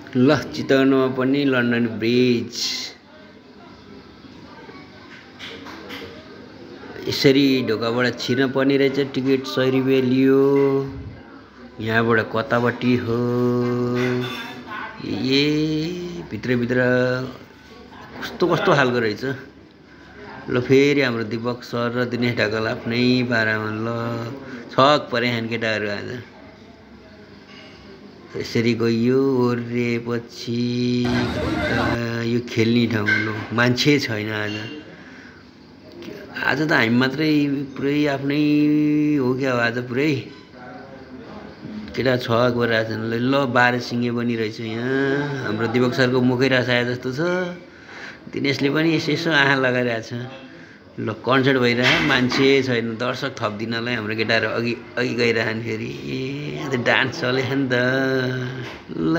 ल चितवनमा पनि London bridge यसरी ढोकाबाट छिर्न पर्ने रहेछ। टिकट 100 रुपैयाँ लियो। यहाँबाट कतापट्टि हो ए भित्र कस्तो कस्तो खालको रहेछ। ल फेरि हाम्रो दीपक सर र दिनेश ढकाल आफ्नै पारामा ल छक परे खान केटाहरू आज। यसरी गयो ओरेपछि यो खेल्ने ठाउँ लो मान्छे छैन आज त हामी मात्रै पुरै आफ्नै हो क्या आज पुरै केटा छक गरिरहेछन्। ल 12 सिङे पनि रहेछ यहाँ। हाम्रो दीपक सरको मुखै रसाए जस्तो छ। दिनेशले पनि यसो आँखा लगाइरहेछ। ल कन्सर्ट भइरह मान्छे छैन दर्शक थप्दिनलाई हाम्रो केटाहरू अघि गइरहन् फेरि ए डान्स चलेछ नि त ल।